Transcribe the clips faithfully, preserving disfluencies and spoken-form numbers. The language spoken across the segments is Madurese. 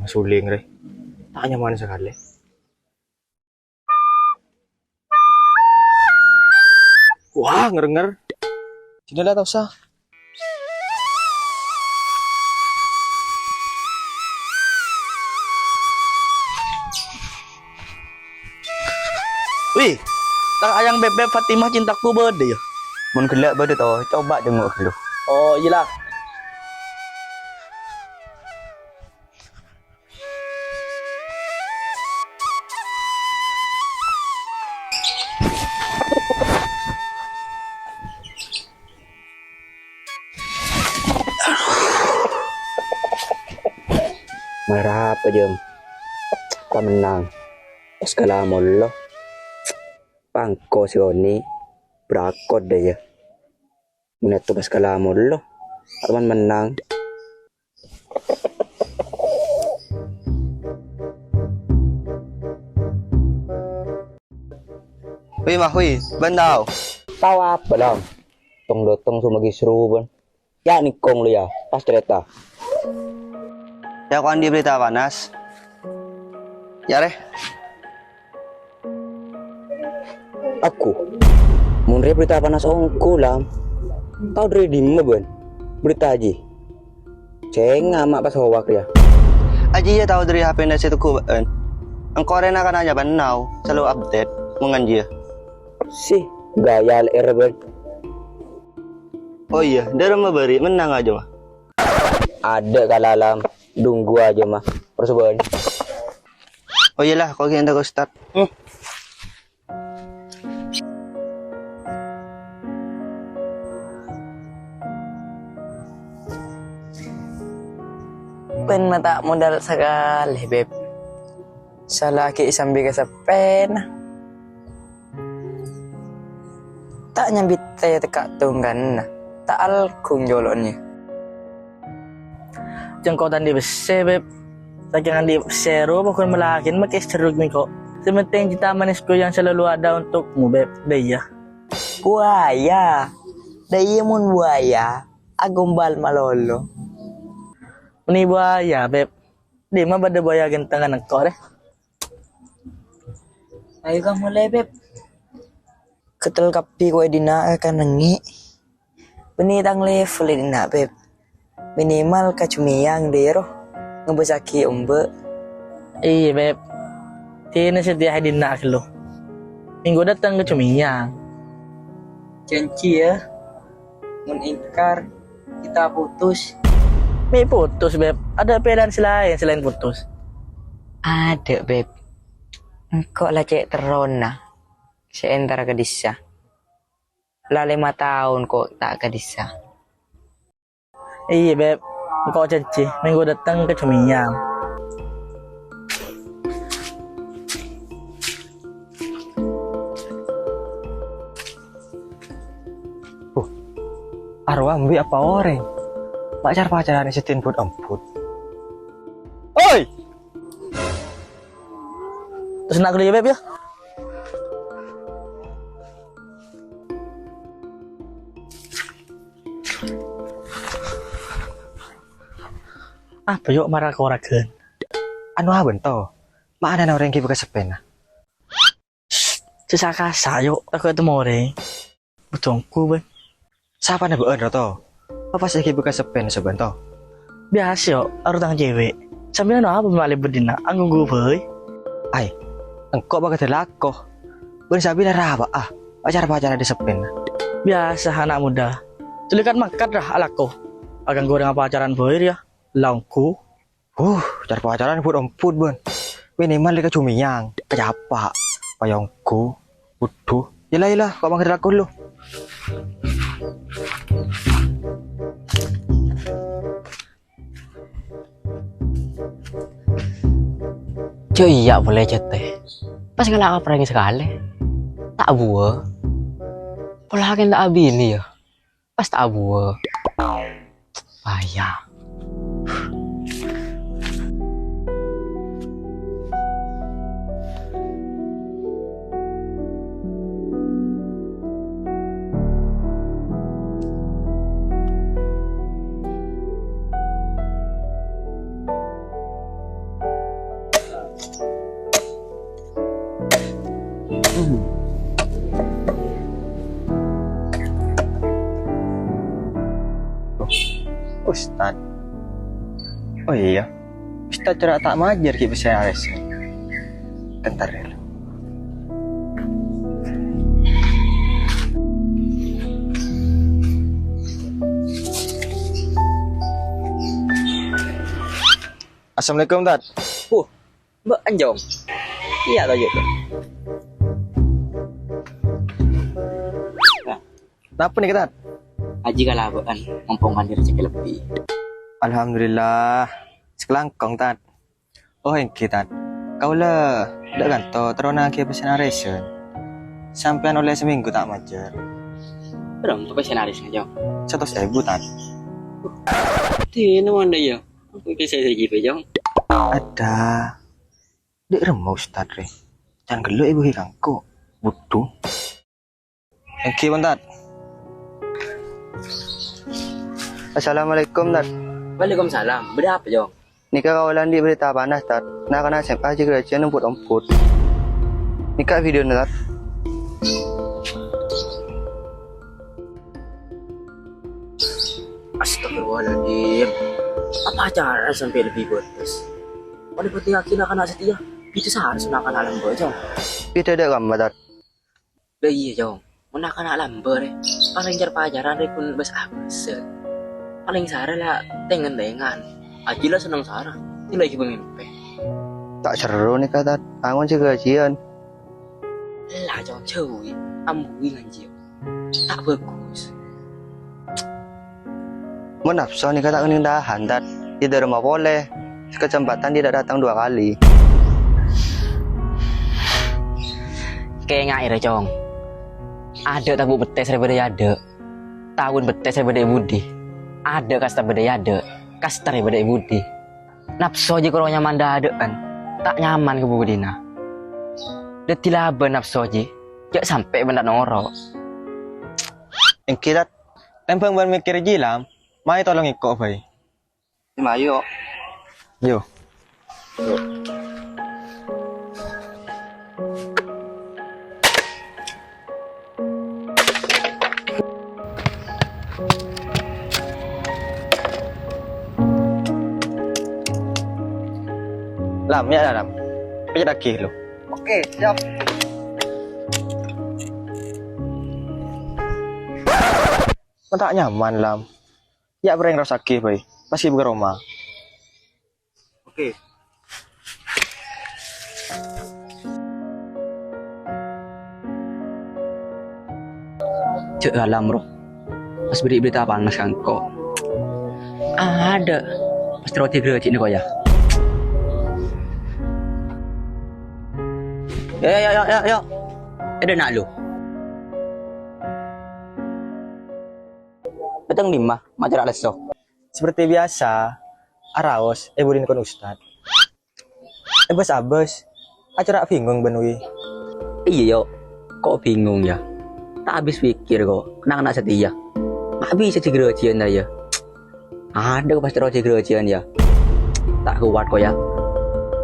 suling rè. Ta' nyaman sakalè. Wah, ngèr-ngèr. Dinala ta' osa. Wih, tang ayang bèb-bèb Fatimah cintaku bâdâ, yâ? Mon ghellâ' bâdâ, to, coba jenguk ghâllu. Oh, iyâ, la. Marapa, Jâm? Ta' mennang. Pas kala mollo. Pangko sè onè'. Brakot dâ, yâ. Mènatto pas kala mollo. Ta' mennang. Wi, Mah, wi, bân tao. Tao apa, Lam? Tong-dotong sè maghi seru, bân. Yâ, nèkong lu, yâ. Pas carèta. Yâ, ko' andi' berita panas. Yâ, rè. Aku. Mon rè berita panas ongghu, Lam. Tao dâri dimma, bân? Berita ajiyâ. Sènga' ma' pas hoak, yâ. Ajiyâ tao dâri H P-na sè Teguh, bân. Engko' rè na-kananya bân Nao, selalu update, mon nganjiyâ. Sih, gaya le'er, bân. Oh iyâ, dâ' remma bâri' mennang ajâ, Mah. Adâ' kala, Lam, dunggu ajâ, Mah. Terros bân. Oh iyâ la, ko' ghi' èntar ka Ustad. Hmm. Bân ma' ta' modal sakalè, Beb. Sala ghi' sambi kaseppèna. Ta' nyambit tèka' tongghâna, ta' alkung jolo'na. Jâ' engko' ta' andi' pèssè, Beb. Sakèng andi' pèssè rowa pokon malaghina makè jeruk mèngko'. Sè pentèng cinta manisku yang selalu ada untukmu, Beb. Dâ' iyâ. Buaya. Dâ' iyâ mon buaya, agombal malolo. Mènè buaya, Beb. Dimma bâdâ buaya ghântengnga engko' rè? Ayo, Kang, molè, Beb. Ketel kabbhi ko' è dinna' ka nengngè'. Bânnè tang level è dinna', Beb. Minimal ka Jumèyang, dâ' iyâ ro, ngabâssaghi omba'. Iyâ, Beb. Dinah satèya è dinna' ghâllu. Minggu dâteng ka Jumèyang. Janji, yâ. Mon èngkar, kita putus. Mè' putus, Beb. Adâ' pèlèyan sè laèn salaèn putus? Adâ', Beb. Engko' la cè' terrona sè èntar ka dissa. La lèma taon ko' ta' ka dissa. Iyâ, Beb. Engko' janji, minggu dâteng ka Jumèyang. Huh, arowa embi' apa orèng? Pacar-pacaran è seddhin but-embut. Oi! Terros na' ghâllu yâ, Beb, yâ. Apa, yo', mara koragan? Anu, abân, to. Ma' ana orèng ghi' bâkal seppèna. Sè sa-kasa, yo', tako' ètemmo orèng. Bhudhungku, bân. Sapana bâ'ân, ro, to? Apa sè ghi' bâkal seppèna, bân, to? Biyasa, yo', aro tang cèwèk. Sampèyan apa malè bâdina, angghuwâ bhâi? Ai, engko' bâkal alako. Bân sabilâ rapa'a, pacar-pacaran è seppèna. Biyasa, ana' muda. Colikan mangkat, ra, alako. Aghânggu orèng apacaran bhâi, rèya. La ongghu. Huh, car-pacaran but-embut, bân. Minimal ka Jumèyang, kacapa', payonggu, budhu. Yella, yella, ko' mangkat alako lu. Jo iyâ polè jâtè. Pas ngala' ka perrèng sakalè. Ta' abuwâ. Pola kèng ta' abili, yâ. Pas ta' abuwâ. Bahaya. Ustad. Oh iya, Ustad cora' ta' majâr ghi' pèssèna arèsèn. Bentar ya. Assalamualaikum, Tad. Wah, Mbak Anjong. Iyâ, toh, iyâ, toh. Nah. Napa nèka, Tad? Ajiyâ kalabân, mompong kan rejhekkè lebbi. Alhamdulillah, sakalangkong, Tad. Oh, èngghi, Tad. Kaulâ dâ' kanto terro naghi pèssèna arèsèn. Sampèyan ollè samènggu ta' majâr. Pèra pèssèna arèsèn, Jong? Satos èbu, Tad. Dina mandhâ, yâ. Aku kèsè sè jibâ, Jong. Adâ. Dâ' remma Ustad rè. Can ghellu' èbuhi kangko. Budhu. Èngghi, pon, Tad. Assalamualaikum, Tad. Waalaikumsalam. Bâdâ apa, Jong? Nèka kaulâ andi' berita panas, Tad. Na'-kana' S M A jâ-grajiyân ompot-ompot. Nèka videona, Tad. Astagfirullahaladzim. Apa acara sampè' lebbi bâtes? Ollè bhâktèyaghi na'-kana' satèya. Bhidhâ sara na'-kana' lambâ', Jong. Bhidhâ dâ' kamma, Tad. Lah iyâ, Jong. Mon na'-kana' lambâ' rè, palèng car-pacaran rè ghun bâs-abâsân. Palèng sara la tèng-ngentèngan. Ajiyâ la senneng sara, la èghibâ mèmpè. Ta' serro nèka, Tad. Angon sè ghâjiyân. Ella, Jong, jhâuwi. Ambuwi nganjiyâ. Ta' bhâghus. Mon napso nèka ta' kennèng tahan, Tad. Èdâremma polè, kesempatan tidak datang dua kali. Kèngaè rè, Cong. Adâ' tabu' bettès rè bâdâ è adâ'. Taun bettès rè bâdâ è budi. Adâ' kasta bâdâ è adâ'. Kasta rè bâdâ è budi. Napso jiyâ koro nyaman dâdâ'ân. Ta' nyaman ka budina. Dhâddhi labân napso jiyâ. Jhâ' sampè' bân ta' noro'. Èngghi, Tad. Tèmbhâng bân mèkkèrè jiyâ, Lam. Mayu tolong èko' bhâi. Mayu. Yo. Lam, yâ, Lam. Pèjhât aghi, lo. Oke, siap. Mon ta' nyaman, Lam. Yâ, pèrèng raos aghi bhâi. Pas ghi' bâkal roma. Oke. Jhâ' Lam, ro. Pas bâdâ berita panas ka engko'. Adâ'. Pas terro digrâjhi'na ko' yâ. Yo, yo, yo, yo, yo. È dâ' enna' lo. Pèteng dimma, ma' cora' lesso. Seperti biasa, araos è budina kon Ustad. È bâs-abâs, acara bingung bân Wi. Iyâ, Yo. Ko' bingung, yâ. Ta' abis pikir ko', na'-kana' satèya. Ma' bisa jâ-grâjiyân ta' yâ? Adâ' pas terro jâ-grâjiyân, yâ. Ta' kowat ko', yâ.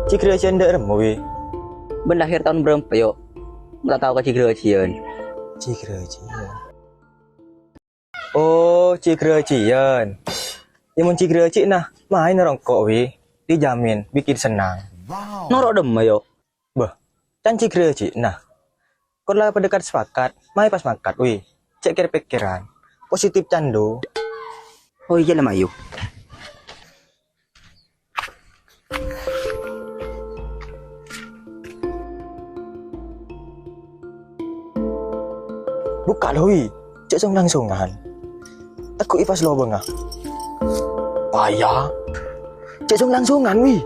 Jâ-grâjiyân dâ' remma, Wi? Bân lahèr taon bârâmpa, Yo? Ma' ta' tao ka jâ-grâjiyân. Jâ-grâjiyân. Oh, jâ-grâjiyân. Yâ, mon jâ-grâjiyânna, maèn rongko', Wi. Dijamin bikin senang. Noro' dâmma, Yo? Bâh, can jâ-grâjiyânna. Kor la padâ kat-sepakat, mayu pas mangkat, Wi. Cè' kèr-pèkkèran. Positif can, do. Oh iyâ, la mayu. Bukka' lo, Wi. Cè' song-langsungan. Tegghu'i pas lobângnga. Bahaya. Cè' song-langsungan, Wi.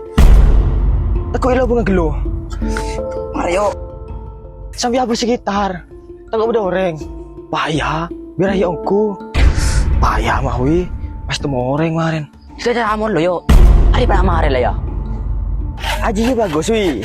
Tegghu'i lobângnga ghâllu. Mario. Sampè' abâs sekitar. Tako' bâdâ orèng. Bahaya. Biyâr aja ongghu. Bahaya mah, Wi. Pas temmo orèng marèn. Sudah, sudah, ampon lo, Yo. Arè para' marè la, yâ. Aji bâgus, Wi.